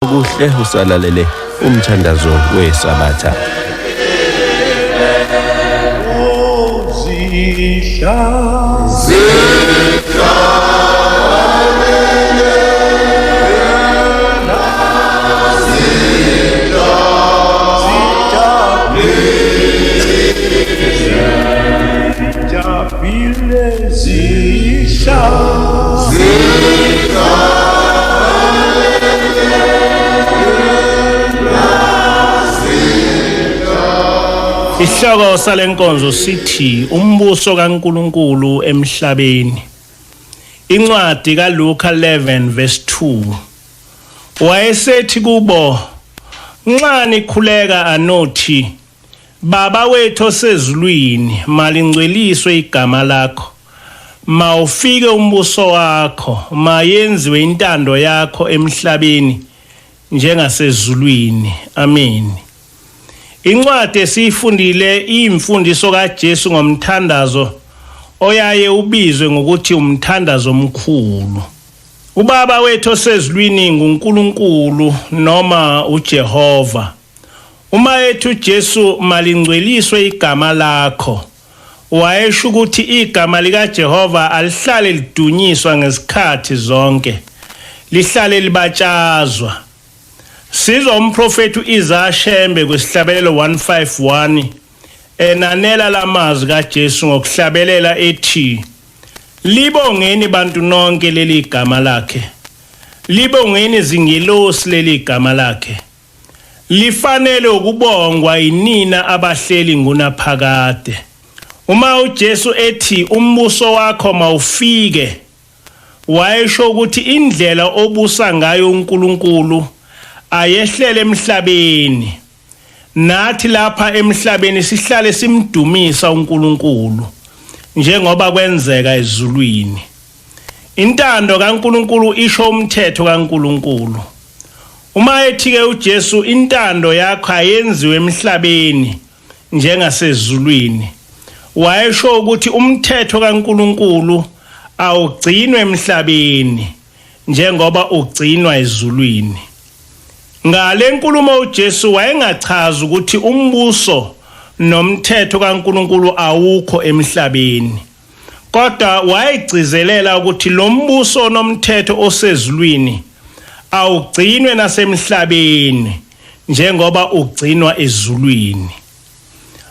Kuhle usalalele umthandazo weSabatha. Isihloko salenkonzo sithi umbuso kaNkuluNkulu emhlabeni. Incwadi kaLuka 11 verse 2. Wayesethi kubo, nxa nikhuleka anothi, Baba wethu osezulwini, malingcweliswe igama lakho. Mawufike umbuso wakho, mayenziwe intando yakho emhlabeni njengasezulwini. Amen. Incwadi esiyifundile iyimfundiso kaJesu ngomthandazo oyaye ubizwe ngokuthi umthandazo omkhulu. Ubaba wethu osezulwini nguNkulunkulu noma uJehova. Uma ethi uJesu malingcweliswe igama lakho, wayesho ukuthi igama likaJehova alihlale lidunyiswa ngezikhathi zonke, lihlale libatshazwa. Sizwa umprofethi uIsaya Shembe kwisihlabelelo 151 enanela lamazwi kaJesu ngokuhlabelela ethi, Libongeni bantu nonke leli gama lakhe, libongeni zingelosi leli gama lakhe. Lifanele ukubongwa yinina abahleli ngunaphakade. Uma uJesu ethi umbuso wakho mawufike, wayesho ukuthi indlela obusa ngayo uNkulunkulu ayehlele emhlabeni. Nathi lapha emhlabeni sihlale simdumisa uNkulunkulu njengoba kwenzeka ezulwini. Intando kaNkulunkulu isho umthetho kaNkulunkulu. Uma ethi-ke uJesu intando yakho ayenziwe emhlabeni njengasezulwini, wayesho ukuthi umthetho kaNkulunkulu awugcinwe emhlabeni njengoba ugcinwa ezulwini. Ngale nkulumo uJesu wayengachazi ukuthi umbuso nomthetho kaNkulunkulu awukho emhlabeni. Kodwa wayegcizelela ukuthi lo mbuso nomthetho osezulwini awugcinwe nasemhlabeni njengoba ugcinwa ezulwini.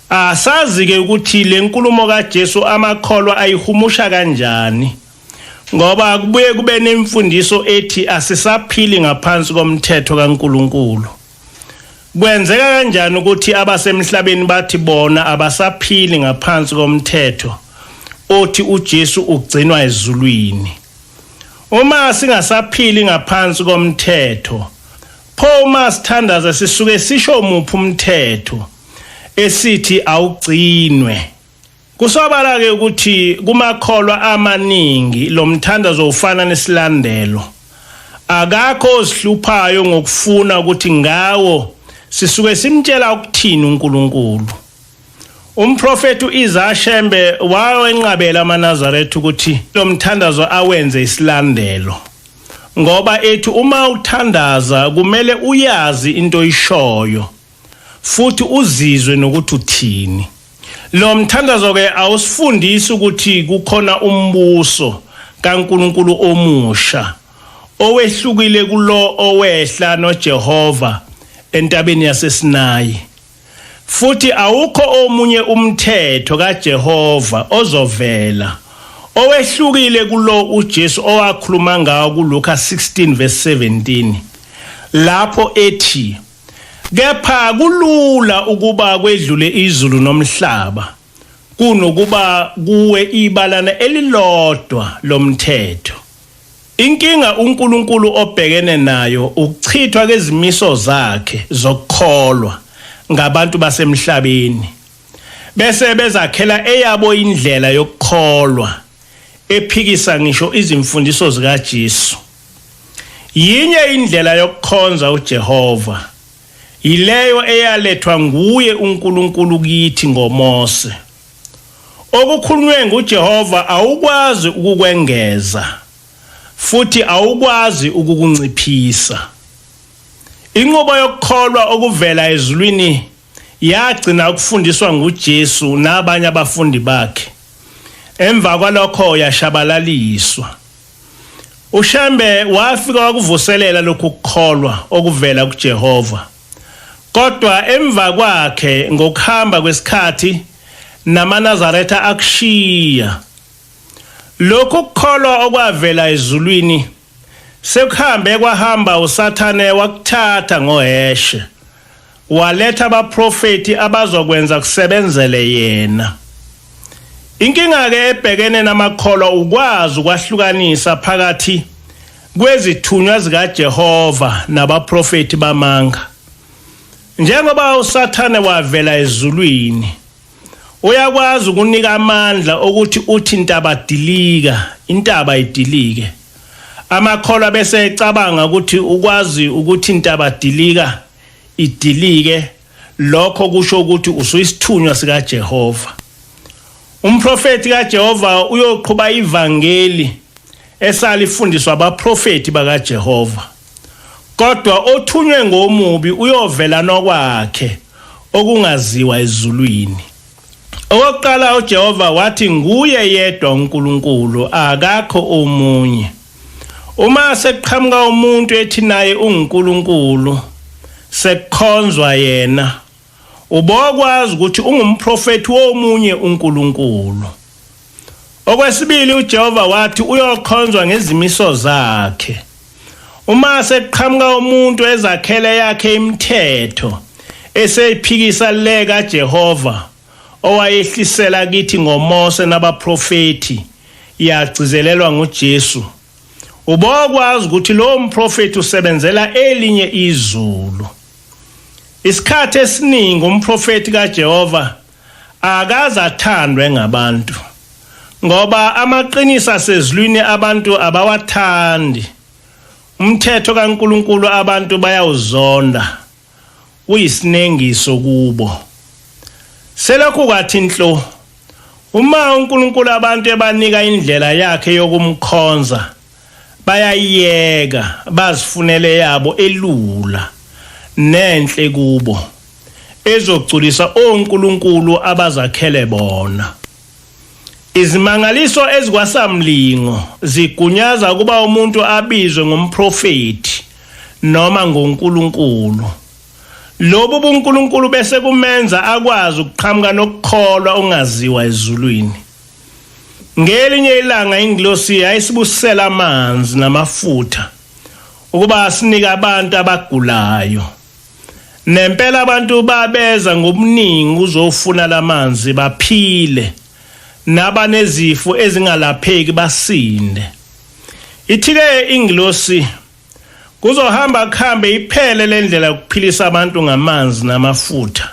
Asazi-ke ukuthi le nkulumo kaJesu amakholwa ayihumusha kanjani, ngoba kubuye kube nemfundiso ethi asisaphili ngaphansi komthetho kaNkulunkulu. Kwenzeka kanjani ukuthi abasemhlabeni bathi bona abasaphili ngaphansi komthetho othi uJesu ugcinwa ezulwini? Uma singasaphili ngaphansi komthetho, pho uma sithandaza sisuke sisho muphi umthetho esithi awugcinwe? Kusobala-ke ukuthi kumakholwa amaningi lo mthandazo ufana nesilandelo. Akakho ozihluphayo ngokufuna ukuthi ngawo sisuke simtshela ukuthini uNkulunkulu. Umprofethi uIsaya Shembe wawenqabela amaNazaretha ukuthi lo mthandazo awenze isilandelo, ngoba ethi uma uthandaza kumele uyazi into oyishoyo futhi uzizwe nokuthi uthini. Lo mthandazo ke awusifundisi ukuthi kukhona umbuso kaNkulunkulu omusha owehlukile kulo owehla noJehova entabeni yaseSinayi. Futhi awukho omunye umthetho kaJehova ozovela owehlukile kulo uJesu owakhuluma ngawo kuLuka 16 verse 17 lapho ethi, Kepha kulula ukuba kwedlule izulu nomhlaba kunokuba kuwe ibalana elilodwa lomthetho. Inkinga uNkulunkulu obhekene nayo ukuchithwa kwezimiso zakhe zokukholwa ngabantu basemhlabeni, bese bezakhela eyabo indlela yokukholwa ephikisa ngisho izimfundiso zikaJesu. Yinye indlela yokukhonza uJehova, yileyo eyalethwa nguye uNkulunkulu kithi ngoMose. Okukhulunywe nguJehova awukwazi ukukwengeza futhi awukwazi ukukunciphisa. Inqubo yokukholwa okuvela ezulwini yagcina ukufundiswa nguJesu nabanye abafundi bakhe. Emva kwalokho yashabalaliswa. UShembe wafika wakuvuselela lokhu kukholwa okuvela kuJehova. Kodwa emva kwakhe ngokuhamba kwesikhathi namaNazaretha akushiya. Lokhu kukholwa okwavela ezulwini sekuhambe kwahamba uSathane wakuthatha ngoheshe waletha abaprofeti abazokwenza kusebenzele yena. Inkinga ke ebhekene namakholwa ukwazi ukwahlukanisa phakathi kwezithunywa zikaJehova nabaprofeti bamanga. Njengoba uSathane wavela ezulwini, uyakwazi ukunika amandla okuthi uthi intaba dilika, intaba idilike. Amakholwa bese ecabanga ukuthi ukwazi ukuthi intaba dilika idilike, lokho kusho ukuthi usuyisithunywa sikaJehova. Umprofeti kaJehova uyoqhuba ivangeli esalifundiswa abaprofeti bakaJehova. Kodwa othunywe ngomubi uyovela nokwakhe okungaziwa ezulwini. Okokuqala uJehova wathi nguye yedwa uNkulunkulu akakho omunye. Uma sekuqhamuka umuntu ethi naye unguNkulunkulu sekukhonzwa yena ubokwazi ukuthi ungumprofeti womunye uNkulunkulu. Okwesibili uJehova wathi uyokhonzwa ngezimiso zakhe. Uma sekuqhamuka umuntu ezakhele yakhe imithetho eseyiphikisa le kaJehova owayehlisela kithi ngoMose nabaprofeti yagcizelelwa nguJesu ubokwazi ukuthi lowo mprofeti usebenzela elinye izulu. Isikhathi esiningi umprofeti kaJehova akaze athandwe ngabantu ngoba amaqiniso asezulwini abantu abawathandi. Umthetho kaNkulunkulu abantu bayawuzonda, uyisinengiso kubo. Selokhu kwathi nhlo uma uNkulunkulu abantu ebanika indlela yakhe yokumkhonza bayayiyeka bazifunele yabo elula nenhle kubo ezogculisa onkulunkulu abazakhele bona. Izimangaliso ezikwasamlingo zigunyaza ukuba umuntu abizwe ngomprofeti noma ngoNkulunkulu. Lobu buNkulunkulu bese kumenza akwazi ukuqhamuka nokukholwa ongaziwa ezulwini. Ngelinye ilanga ingilosi yayisibusela amanzi namafutha ukuba asinike abantu abagulayo. Nempela abantu babeza ngobuningi uzofuna lamanzi baphile nabanezifo ezingalapheki basinde. Ithike ingilosi kuzohamba kuhambe iphele lendlela yokuphilisa abantu ngamanzi namafutha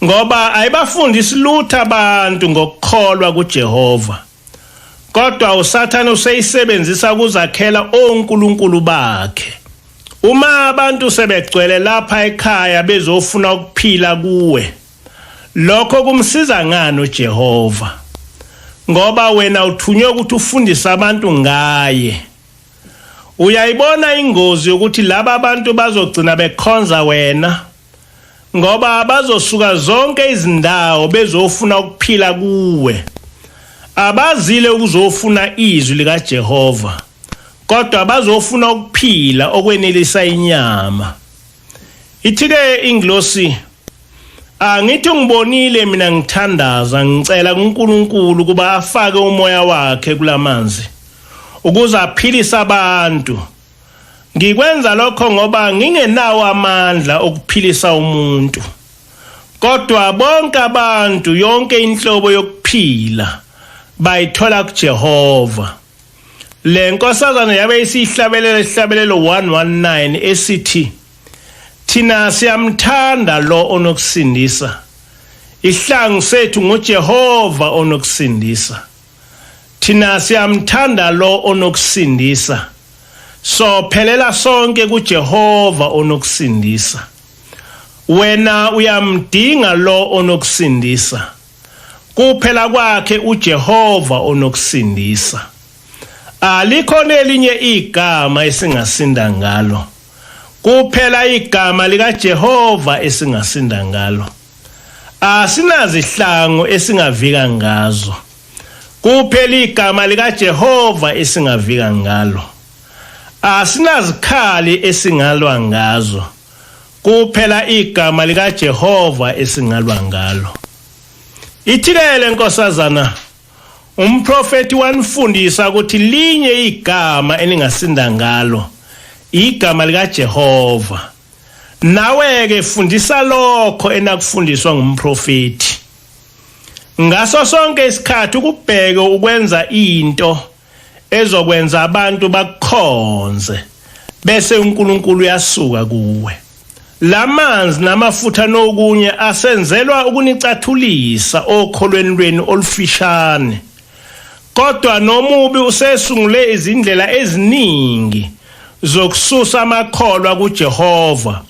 ngoba ayibafundisi lutho abantu ngokukholwa kuJehova. Kodwa uSathane useyisebenzisa ukuzakhela onkulunkulu bakhe. Uma abantu sebegcwele lapha ekhaya bezofuna ukuphila kuwe, lokho kumsiza ngani uJehova? Ngoba wena uthunywe ukuthi ufundise abantu ngaye. Uyayibona ingozi yokuthi laba abantu bazogcina bekhonza wena ngoba bazosuka zonke izindawo bezofuna ukuphila kuwe. Abazile ukuzofuna izwi likaJehova, kodwa bazofuna ukuphila okwenelisa inyama. Ithi-ke ingilosi, angithi ungibonile mina ngithandaza ngicela kuNkulunkulu ukuba afake umoya wakhe kulamanzi ukuze aphilise abantu. Ngikwenza lokho ngoba ngingenawo amandla okuphilisa umuntu. Kodwa bonke abantu yonke inhlobo yokuphila bayithola kuJehova. Le nkosazana yabe isihlabelela isihlabelelo 119 esithi thina siyamthanda lo onokusindisa. Ihlangu sethu nguJehova onokusindisa. Thina siyamthanda lo onokusindisa. Sophelela sonke kuJehova onokusindisa. Wena uyamdinga lo onokusindisa. Kuphela kwakhe uJehova onokusindisa. Alikho nelinye igama esingasinda ngalo. Kuphela igama likaJehova esingasinda ngalo. Asinazihlangu esingavika ngazo. Kuphela igama likaJehova esingavika ngalo. Asinazikhali esingalwa ngazo. Kuphela igama likaJehova esingalwa ngalo. Ithilele nkosazana umprofeti wanifundisa ukuthi linye igama eningasinda ngalo, igama likaJehova. Nawe ke fundisa lokho enakufundiswa ngumprofeti. Ngaso sonke isikhathi ukubheke ukwenza into ezokwenza abantu bakukhonze bese uNkulunkulu uyasuka kuwe. Lamanzi namafutha nokunye asenzelwa ukunicathulisa okholweni lwenu olufishane. Kodwa nomubi usesungule izindlela eziningi zokususa amakholwa kuJehova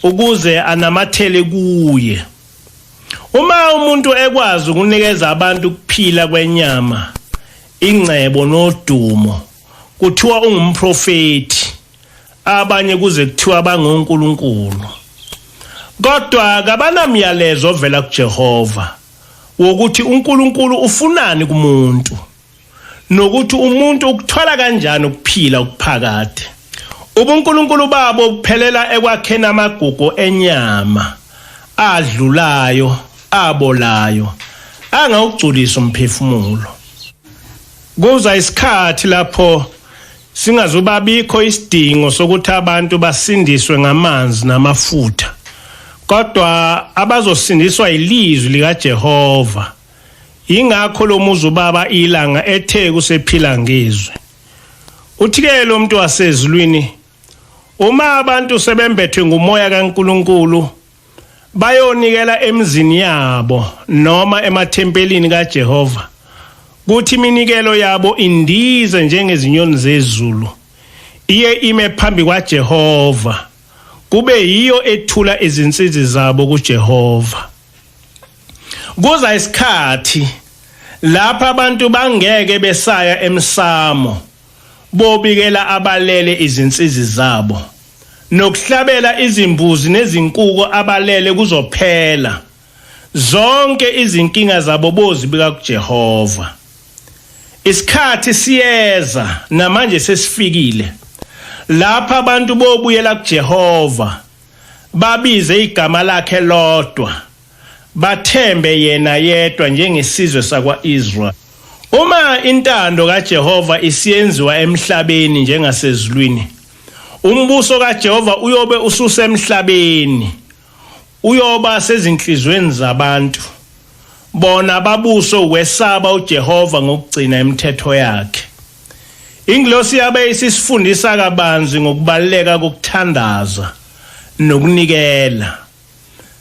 ukuze anamathele kuye. Uma umuntu ekwazi ukunikeza abantu ukuphila kwenyama, ingcebo nodumo, kuthiwa ungumprofeti. Abanye kuze kuthiwa bangonkulunkulu. Kodwa kabanamyalezo ovela kuJehova wokuthi uNkulunkulu ufunani kumuntu nokuthi umuntu ukuthola kanjani ukuphila okuphakade. Ubunkulunkulu babo buphelela ekwakheni amagugu enyama adlulayo, abolayo, angawugculisa umphefumulo. Kuza isikhathi lapho singazubabikho isidingo sokuthi abantu basindiswe ngamanzi namafutha, kodwa abazosindiswa ilizwi likaJehova. Ingakho lo muzi ubaba ilanga ethe kusephila ngizwe. Uthi-ke lo muntu wasezulwini, uma abantu sebembethwe ngumoya kaNkulunkulu bayonikela emizini yabo noma emathempelini kaJehova, kuthi iminikelo yabo indize njengezinyoni zezulu, iye ime phambi kwaJehova, kube yiyo ethula izinsizi zabo kuJehova. Kuza isikhathi lapha abantu bangeke besaya emsamo bobikela abalele izinsizi zabo, nokuhlabela izimbuzi nezinkuko abalele kuzophela. Zonke izinkinga zabo bozibika kuJehova. Isikhathi siyeza namanje sesifikile lapha abantu bobuyela kuJehova, babize igama lakhe lodwa, bathembe yena yedwa njengesizwe sakwa-Israyeli. Uma intando kaJehova isiyenziwa emhlabeni njengasezulwini, umbuso kaJehova uyobe ususemhlabeni, uyoba sezinhlizweni zabantu. Bona babuswe ukwesaba uJehova ngokugcina imithetho yakhe. Ingilosi yabe isisifundisa kabanzi ngokubaluleka kokuthandaza nokunikela.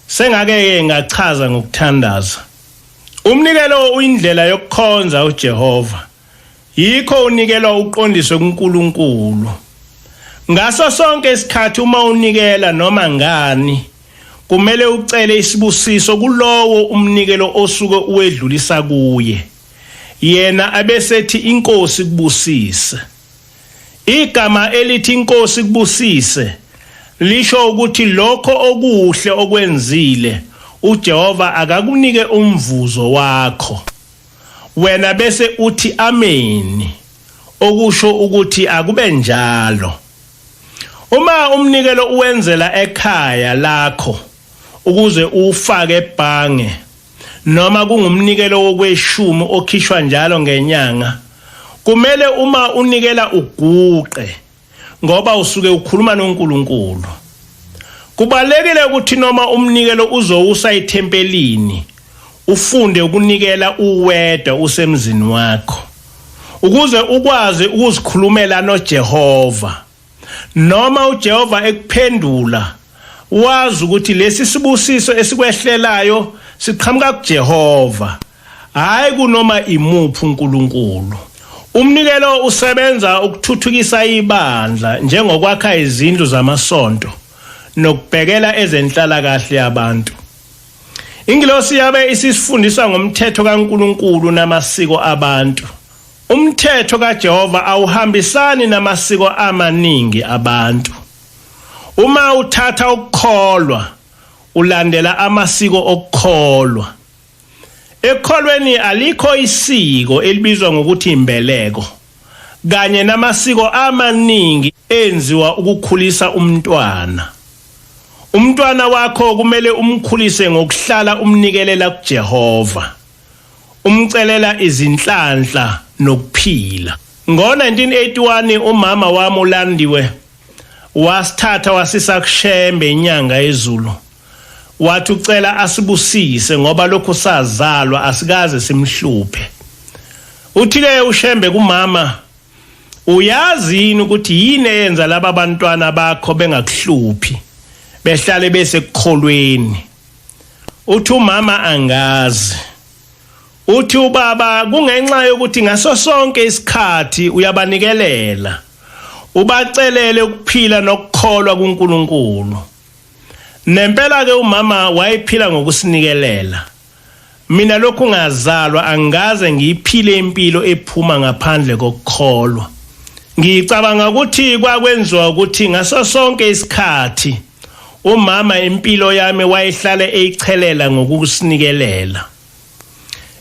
Sengake-ke ngachaza ngokuthandaza. Umnikelo uyindlela yokukhonza uJehova. Yikho unikelwa uqondiswe kuNkulunkulu. Ngaso sonke isikhathi uma unikela noma ngani, kumele ucele isibusiso kulowo umnikelo osuke uwedlulisa kuye. Yena abesethi inkosi kubusise. Igama elithi inkosi kubusise lisho ukuthi lokho okuhle okwenzile uJehova akakunike umvuzo wakho. Wena bese uthi ameni, okusho ukuthi akube njalo. Uma umnikelo uwenzela ekhaya lakho ukuze uwufake ebhange noma kungumnikelo wokweshumi okhishwa njalo ngenyanga, kumele uma unikela uguqe ngoba usuke ukhuluma noNkulunkulu. Kubalekile ukuthi noma umnikelo uzowusa ethempelini, ufunde ukunikela uwedwa usemzini wakho ukuze ukwazi ukuzikhulumela noJehova. Noma uJehova ekuphendula, wazi ukuthi lesi sibusiso esikwehlelayo siqhamuka kuJehova, hhayi kunoma imuphi uNkulunkulu. Umnikelo usebenza ukuthuthukisa ibandla njengokwakha izindlu zamasonto nokubhekela ezenhlalakahle yabantu. Ingilosi yabe isisifundisa ngomthetho kaNkulunkulu namasiko abantu. Umthetho kaJehova awuhambisani namasiko amaningi abantu. Uma uthatha ukukholwa ulandela amasiko okukholwa. Ekukholweni alikho isiko elibizwa ngokuthi imbeleko kanye namasiko amaningi enziwa ukukhulisa umntwana. Umntwana wakho kumele umkhulise ngokuhlala umnikelela kuJehova. Umcelela izinhlanhla nokuphila. Ngo-1981 umama wami uLandiwe wasithatha wasisa kuShembe inyanga yezulu. Wathi ucela asibusise ngoba lokhu sazalwa asikaze simhluphe. Uthile uShembe kumama, uyazi yini ukuthi yini eyenza laba bantwana bakho bengakuhluphi behlale besekukholweni? Uthi umama angazi. Uthi ubaba kungenxa yokuthi ngaso sonke isikhathi uyabanikelela, ubacelele ukuphila nokukholwa kuNkulunkulu. Nempela ke umama wayephila ngokusinikelela. Mina lokhu ngazalwa angikaze ngiyiphile impilo ephuma ngaphandle kokukholwa. Ngicabanga ukuthi kwakwenziwa ukuthi ngaso sonke isikhathi umama impilo yami wayehlale eyichelela ngokusinikelela.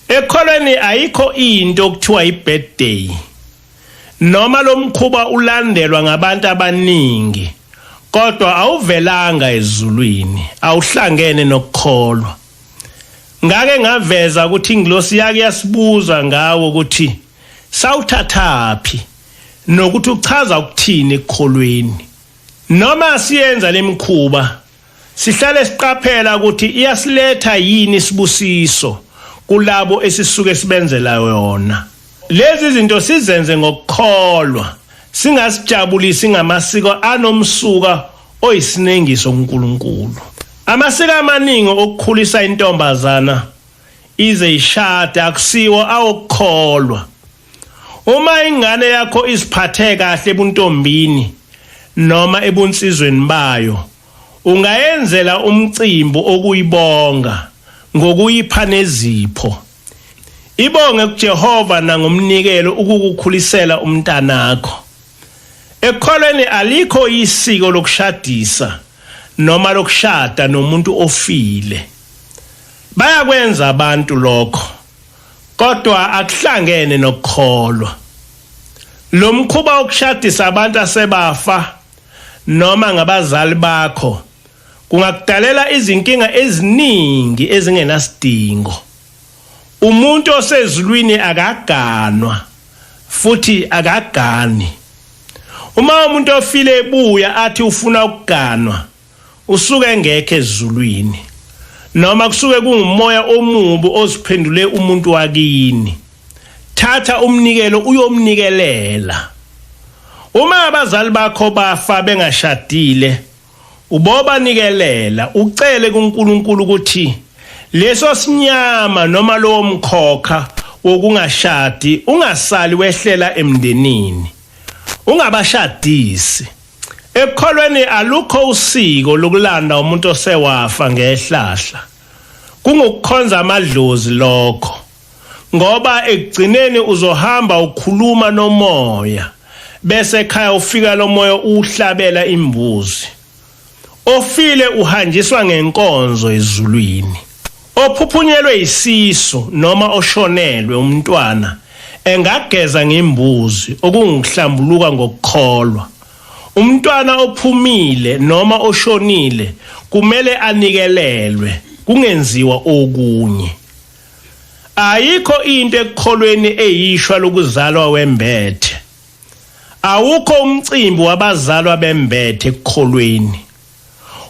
Ekholweni ayikho into okuthiwa i-birthday. Noma lomkhuba ulandelwa ngabantu abaningi kodwa awuvelanga ezulwini, awuhlangene nokukholwa. Ngake ngaveza ukuthi ingilosi yake yasibuza ngawo ukuthi sawuthathaphi nokuthi uchaza ukuthini ekukholweni. Noma siyenza lemikhuba sihlale siqaphela ukuthi iyasiletha yini isibusiso kulabo esisuke sibenzela yona. Lezi zinto sizenze ngokukholwa, singasijabulisi ngamasiko anomsuka oyisinengiso kuNkulunkulu. Amasiko amaningi okukhulisa intombazana ize ishade akusiwo awokukholwa. Uma ingane yakho iziphathe kahle ebuntombini noma ebunsizweni bayo, ungayenzela umcimbi okuyibonga ngokuyipha nezipho. Ibonge kuJehova nangomnikelo ukukukhulisela umntanakho. Ekukholweni alikho isiko lokushadisa noma lokushada nomuntu ofile. Bayakwenza abantu lokho, kodwa akuhlangene nokukholwa. Lo mkhuba wokushadisa abantu asebafa noma ngabazali bakho kungakudalela izinkinga eziningi ezingenasidingo. Umuntu osezulwini akaganwa futhi akagani. Uma umuntu ofile ebuya athi ufuna ukuganwa, usuke engekho ezulwini. Noma kusuke kungumoya omubi oziphendule umuntu wakini. Thatha umnikelo uyomnikelela. Uma abazali bakho bafa bengashadile, ubobanikelela ucele kuNkulunkulu ukuthi leso sinyama noma lowo mkhokha wokungashadi ungasali wehlela emndenini, ungabashadisi. Ekukholweni alukho usiko lokulanda umuntu osewafa ngehlahla, kungukukhonza amadlozi lokho, ngoba ekugcineni uzohamba ukhuluma nomoya bese ekhaya ufika lo moya uhlabela imbuzi. Ofile uhanjiswa ngenkonzo ezulwini. Ophuphunyelwe isisu noma oshonelwe umntwana engageza ngembuzi, okungukuhlambuluka ngokukholwa. Umntwana ophumile noma oshonile kumele anikelelwe, kungenziwa okunye. Ayikho into ekukholweni eyishwa lokuzalwa wembethe. Awukho umcimbi wabazalwa bembethe ekukholweni.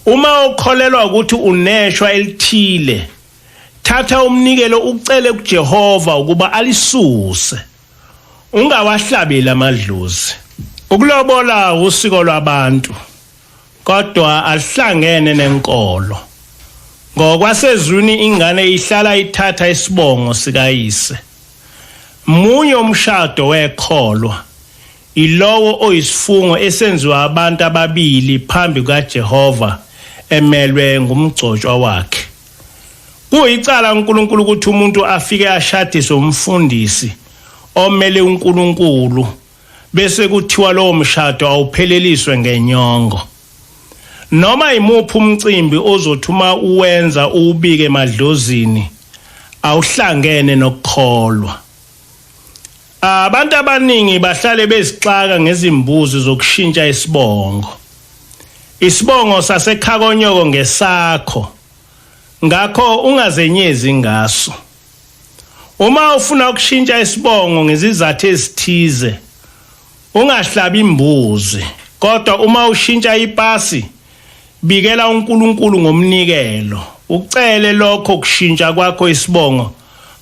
Uma ukholelwa ukuthi uneshwa elithile, thatha umnikelo ucele kuJehova ukuba alisuse. Ungawahlabeli amadlozi. Ukulobola usiko lwabantu, kodwa alihlangene nenkolo. Ngokwasezwini ingane ihlala ithatha isibongo sikayise. Munye umshado wekholwa, ilowo oyisifungo esenziwa abantu ababili phambi kukaJehova emelwe ngumgcotshwa wakhe. Kuyicala uNkulunkulu ukuthi umuntu afike ashadiswe umfundisi omele uNkulunkulu bese kuthiwa lowo mshado awupheleliswe ngenyongo. Noma imuphi umcimbi ozothuma uwenza uwubike emadlozini awuhlangene nokukholwa. Abantu abaningi bahlale bezixaka ngezimbuzi zokushintsha isibongo. Isibongo sasekhakonyoko ngesakho. Ngakho ungazenyezi ngaso. Uma ufuna ukushintsha isibongo ngezizathu ezithize, ungahlabi imbuzi, kodwa uma ushintsha ipasi, bikela uNkulunkulu ngomnikelo, ucele lokho kushintsha kwakho isibongo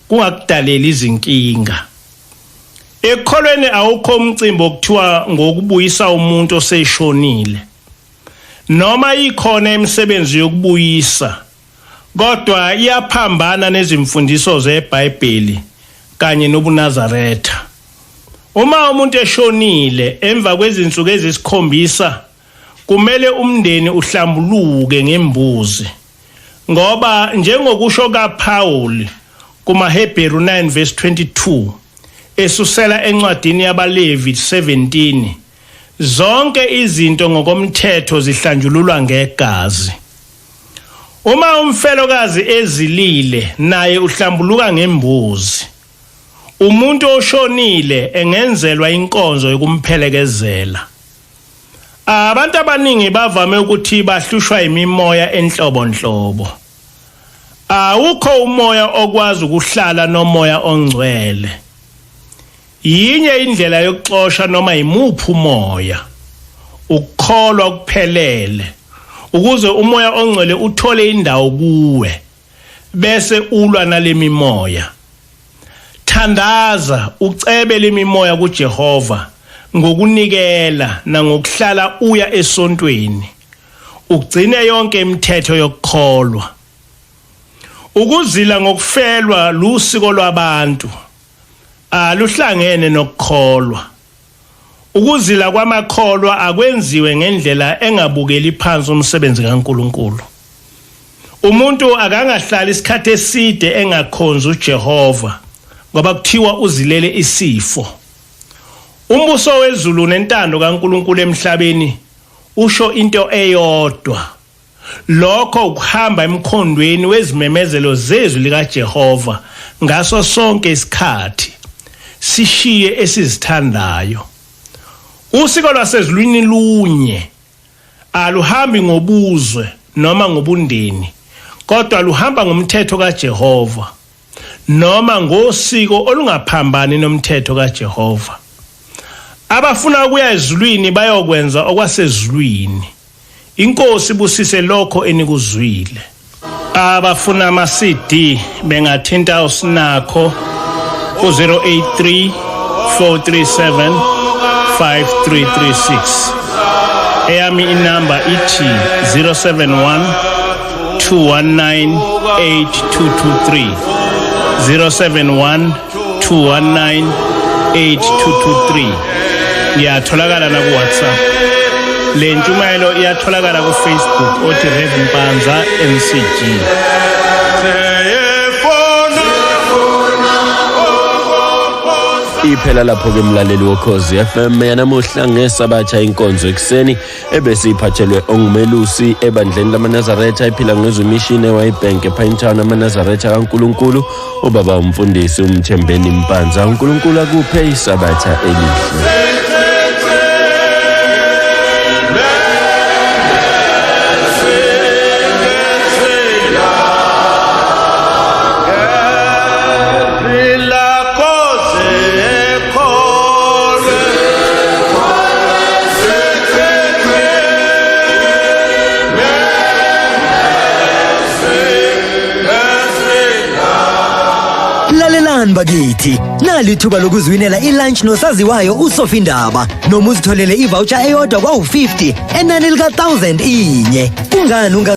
kungakudaleli izinkinga. Ekukholweni awukho umcimbi okuthiwa ngokubuyisa umuntu oseshonile. Noma ikhona imisebenzi yokubuyisa, kodwa iyaphambana nezimfundiso zeBhayibheli kanye nobuNazaretha. Uma umuntu eshonile emva kwezinsuku ezisikhombisa kumele umndeni uhlambuluke ngembuzi ngoba njengokusho kaPaul kumaHebheru 9 verse 22 esusela encwadini yabaLevi 17 zonke izinto ngokomthetho zihlanjululwa ngegazi. Uma umfelokazi ezilile naye uhlambuluka ngembuzi. Umuntu oshonile engenzelwa inkonzo yokumphelekezela. Abantu abaningi bavame ukuthi bahlushwa imimoya enhlobonhlobo. Awukho umoya okwazi ukuhlala nomoya ongcwele. Yinye indlela yokuxosha noma imuphi umoya, ukukholwa okuphelele, ukuze umoya ongcwele uthole indawo kuwe bese ulwa nalemimoya. Thandaza ucebe lemimoya kuJehova ngokunikela nangokuhlala uya esontweni, ugcine yonke imithetho yokukholwa. Ukuzila ngokufelwa lusiko lwabantu. Aluhlangene nokukholwa. Ukuzila kwamakholwa akwenziwe ngendlela engabukeli phansi umsebenzi kaNkulunkulu. Umuntu akangahlali isikhathi eside engakhonzi uJehova ngoba kuthiwa uzilele isifo. Umbuso wezulu nentando kaNkulunkulu emhlabeni usho into eyodwa. Lokho ukuhamba emkhondweni wezimemezelo zezwi likaJehova ngaso sonke isikhathi, sishiye esizithandayo. Usiko lwasezulwini lunye, aluhambi ngobuzwe noma ngobundeni, kodwa luhamba ngomthetho kaJehova noma ngosiko olungaphambani nomthetho kaJehova. Abafuna ukuya ezulwini bayokwenza okwasezulwini. Inkosi ibusise lokho enikuzwile. Abafuna ama CD bengathinta uSinakho ku 083 437 5336. Eyami inamba ithi 071 219 8223. 071 219 8223. Ngiyatholakala na ku WhatsApp. Le ntshumayelo iyatholakala ku Facebook othi Rev Mpanza NCG. Iphela lapho ke mlaleli wokhozi FM yanamuhla ngesabatha inkonzo ekuseni ebese iphathelwe ongumelusi ebandleni lamaNazaretha ephila ngezwe mission eWybank ePinetown amaNazaretha kaNkuluNkulu ubaba umfundisi uMthembeni Mpanza. uNkulunkulu akuphe isabatha elihle. Lalelani bakithi, nali ithuba lokuzwinela ilunch nosaziwayo uSophie Ndaba noma uzitholele ivoucher eyodwa kwawu-50 enani lika-1000 inye. Kungani unga